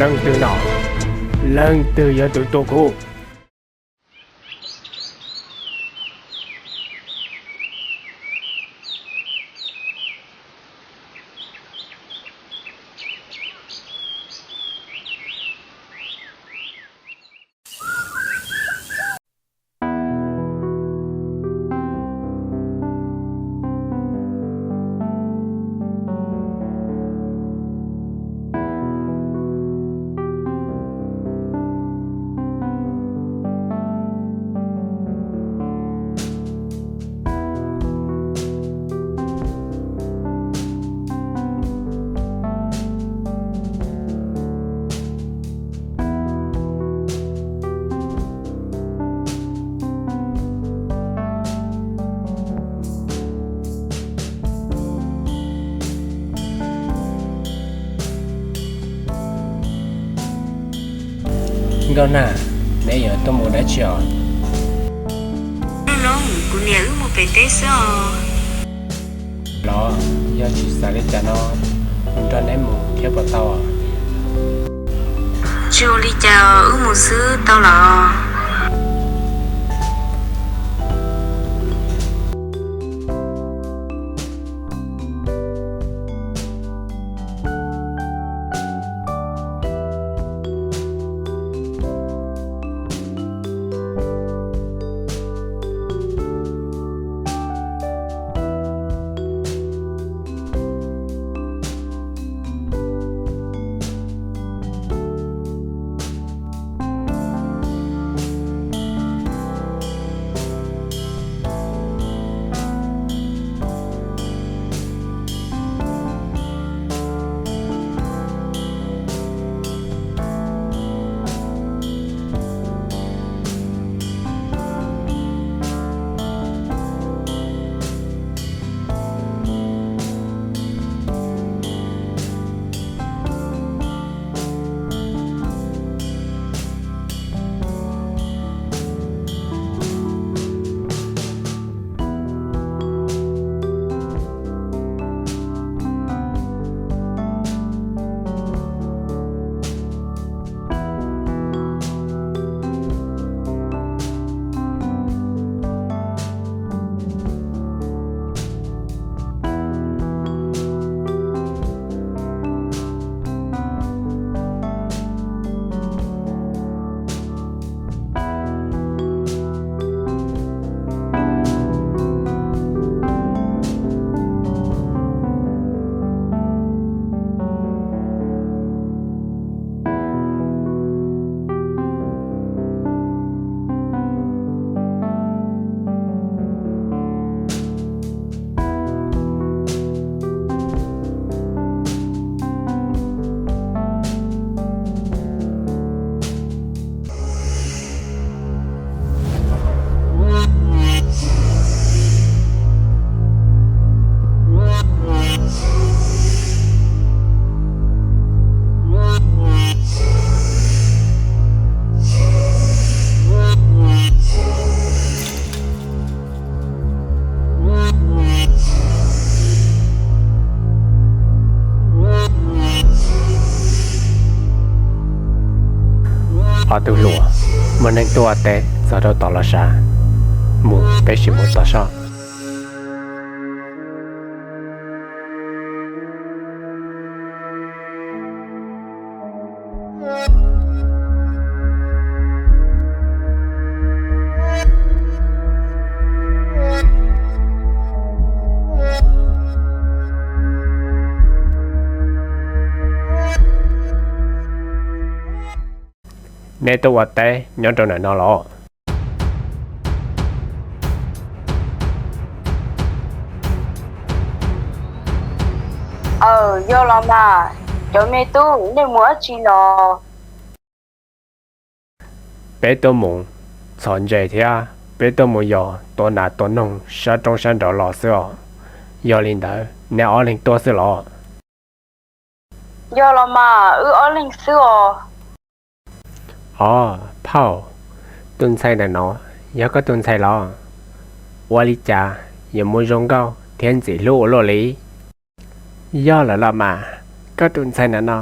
Leej twg no, leej twg yog tus tua kuv? Nkauj Nag, neb yuav tuaj mus dab tsi os? Kuv niam wb mus pem teb xwb os. Los yog tsis xav li cas no, kuv nrog neb mus thiab puas tau? Tsis ua li cas, wb mus xwb tau los. Ob tug hluas, muaj neeg tuaj teb txog rau tom los sav, mus peb sim mus tom soj. Neb tuaj ua teb nyob rau ntawm no los? Aws, yog los mas. Cov me tub, nej mus dab tsi los? Peb tuaj mus txhom ntses thiab peb tuaj mus yos tua nas tua noog sab roob sab nraud los xwb os. Yog li ntawd neb ob leeg tuaj xwb los? Yog los mas, wb ob leeg xwb os. Os phauj, tus ntxhais ntawm no yog koj tus ntxhais los? Ua li cas yuav muaj zoo nkauj thiab ntxim hlub ua luaj li? Yog lawm los mas, koj tus ntxhais ntawm no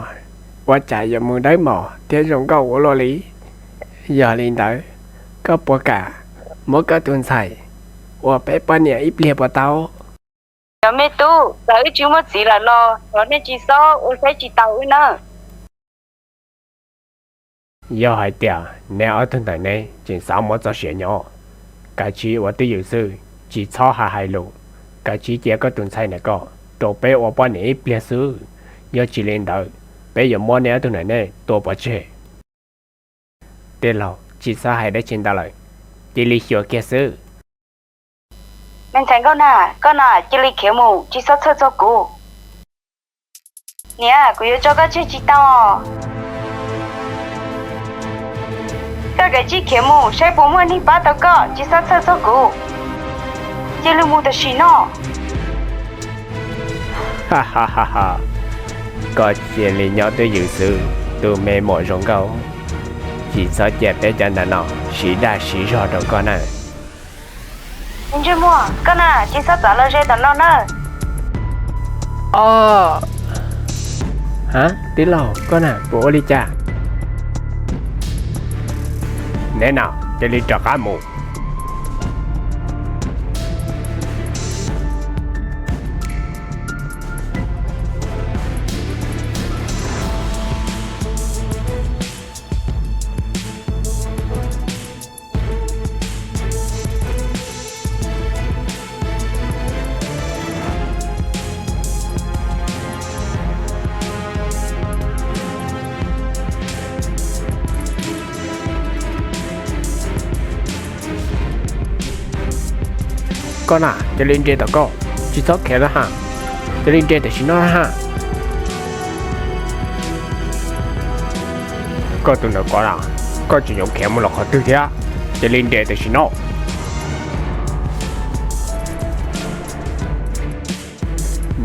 ua cas yuav mus dawb mos thiab zoo nkauj ua luaj li. Yog li ntawd, koj puas kam muab koj tus ntxhais ua peb poj niam ib pliag puas tau? Cov me tub, txawm wb tsis muaj txiv lawm los thov nej tsis txhob ua saib tsis taus wb nawb. Yog hais tias neb ob tug ntawm neb tseem xav muab txoj sia nyob, kav tsij ua twj ywm xwb, tsis txhob hais hais lus. Kav tsij cia koj tus ntxhais ntawm koj rau peb ua poj niam ib pliag xwb, yog tsis li ntawd peb yuav muab neb ob tug ntawm neb tua pov tseg. Tij laug, tsis txhob hais dab tsi ntau lawm, cia li xyuas kiag xwb. Me ntxhais Nkauj Nag, koj na cia li khiav mus, tsis txhob txhawj txog kuv. Niam, kuv yuav tso koj tseg tsis tau. Koj kav tsij khiav mus saib puas muaj neeg pab tau koj, tsis txhob txhawj txog kuv. Cia li mus tam sim no. Koj cia li nyob twj ywm xwb, tus me muam zoo nkauj, tsis txhob cia peb cov ntawm no siv dag siv zog rau koj na. Ntsej muag, koj na tsis txhob txav los ze tom no nawb. Os, ha, tij laug, koj na puas ua li cas? Neb na, cia li rov qab mus. Koj na, cia li nres tom koj, tsis txhob khiav na ha, cia li nres tam sim no na ha. Koj tus ntawm koj na, koj tseem yuav khiav mus los qhov twg thiab? Cia li nres tam sim no.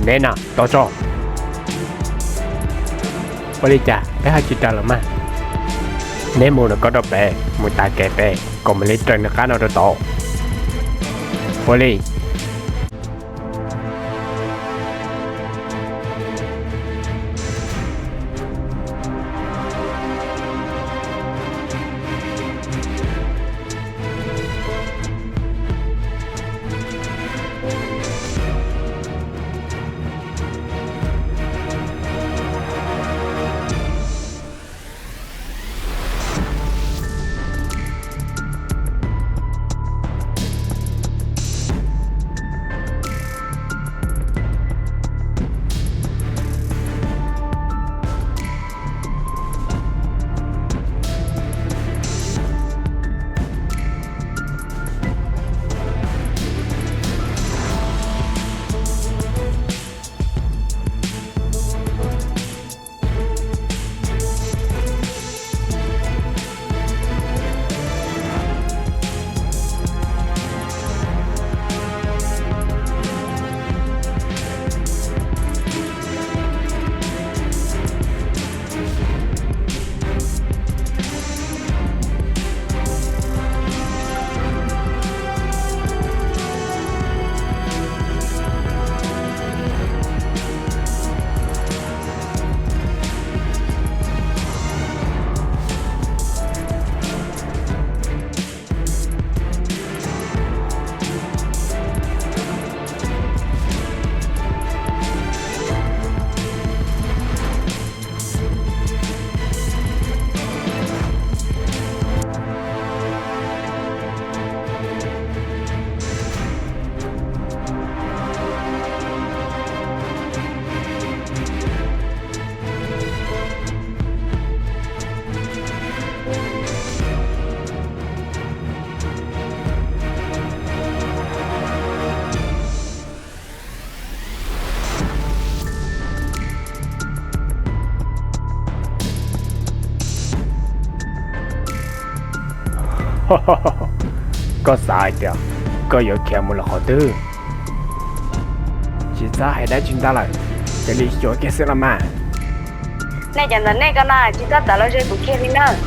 Neb na, tos tso. Ua li cas peb haj tsis raws los mas? Neb mus ntawm koj rau pem, mus tav kev pem kom mam li raws nws qab no rau tod. Ua li. Koj xav hais tias koj yuav khiav mus los qhov twg? Tsis txhob hais dab tsi ntau lawm, cia li xyuas kiag xwb los mas. Nej cov ntawm nej ko na tsis txhob txav los ze kuv kiag li nawb.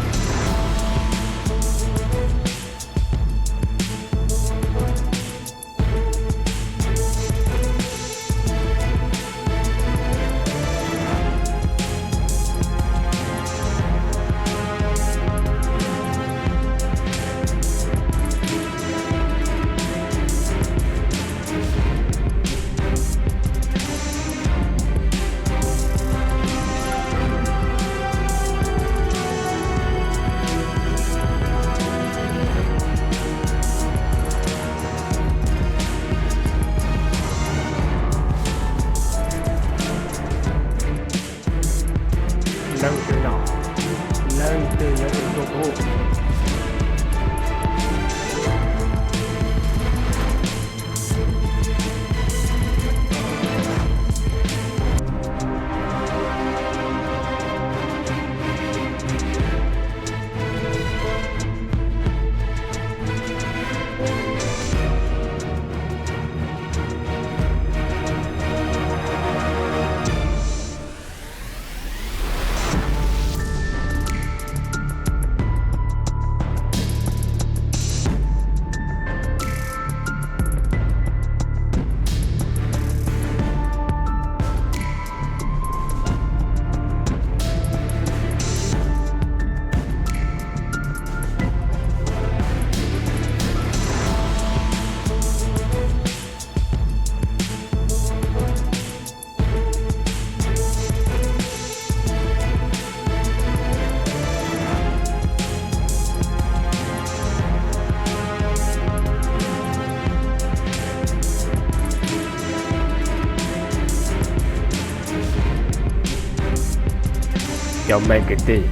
Meej kwv tij,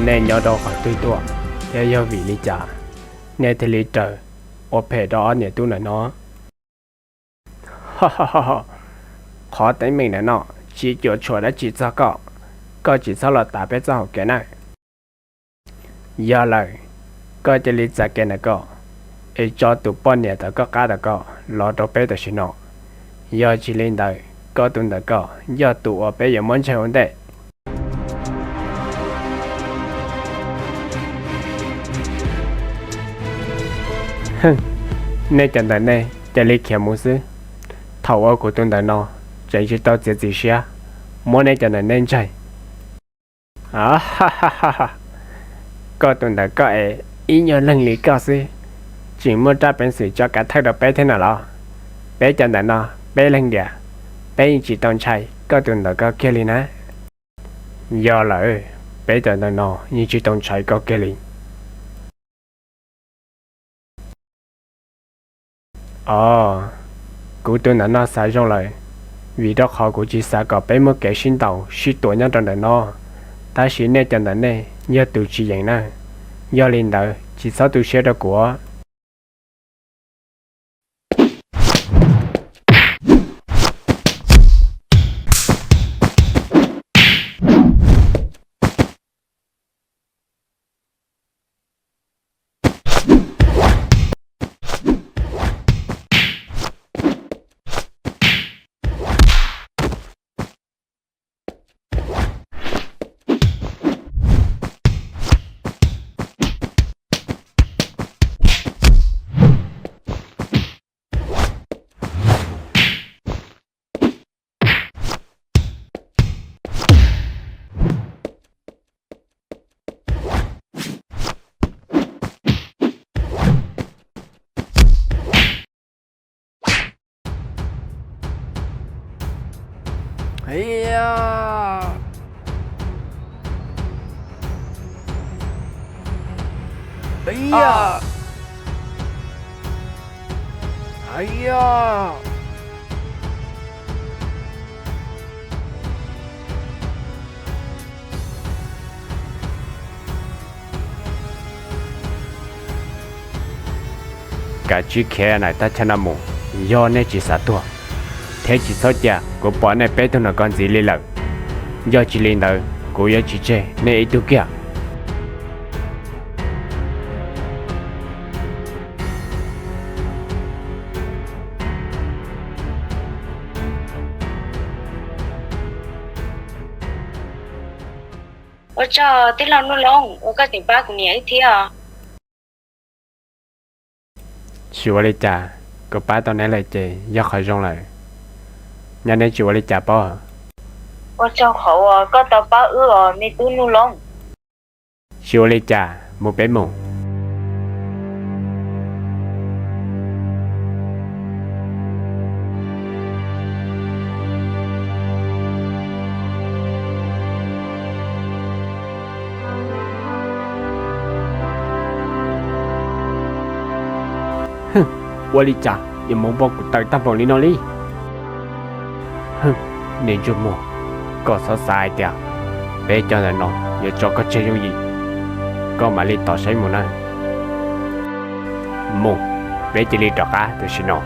nej nyob rau qhov twg tuaj thiab yog vim li cas nej thiaj li raws ua phem rau ob niam tub ntawm no? Qhov teeb meem ntawm no tsis cuam tshuam dab tsi txog koj, koj tsis txhob los tav peb txoj hauv kev na. Yog lawm, koj cia li txav kev ntawm koj es tso tus poj niam tawm koj qab ntawm koj los rau peb tam sim no. Yog tsis li ntawd, koj tus ntawm koj yog tus uas peb yuav muab ntseg ua ntej. Nej cov ntawm nej cia li khiav mus xwb. Thaum uas kuv tus ntawm no tseem tsis tau txiav txim siab muab nej cov ntawm nej ntsaig. Koj tus ntawm koj es ib nyuag leeg li koj xwb, tseem muaj rab peev xwm tso kav thawj rau peb thiab no los? Peb cov ntawm no peb leeg diam, peb yeej tsis tau ntshai koj tus ntawm koj kiag li na. Yog lawm, peb cov ntawm no yeej tsis tau ntshai koj kiag li. Os, kuv tus ntawm no xav zoo lawm, vim rau qhov kuv tsis xav kom peb muaj kev sib ntaus sib tua nyob rau ntawm no. Tab sis nej cov ntawm nej yog tus tsis yeem na, yog li ntawd tsis txhob tu siab rau kuv. Kav tsij khiav ntawm thaj chaw no mus, yog nej tsis xav tuag thiab tsis txhob cia kuv pom nej peb tug no kom ntxiv li lawm. Yog tsis li ntawd kuv yuav tsis tseg nej ib tug kiag. Ua tsaug tij laug Nuj Loob uas koj tseem pab kuv niam wb thiab. Tsis ua li cas, kuv pab tau neb lawm ces yog qhov zoo lawm. Nyob neb tsis ua li cas pob. Ua tsaug qhov uas koj tau pab wb os me tub Nuj Loob. Tsis ua li cas, mus peb mus. Ua li cas yuav mus npog kuv tawm tag npaum li no li? Niag ntsuag muag, koj txhob xav hais tias peb cov ntawm no yuav tso koj tseg yooj yim, koj mam li tos saib mus na. Mus, peb cia li rov qab tam sim no.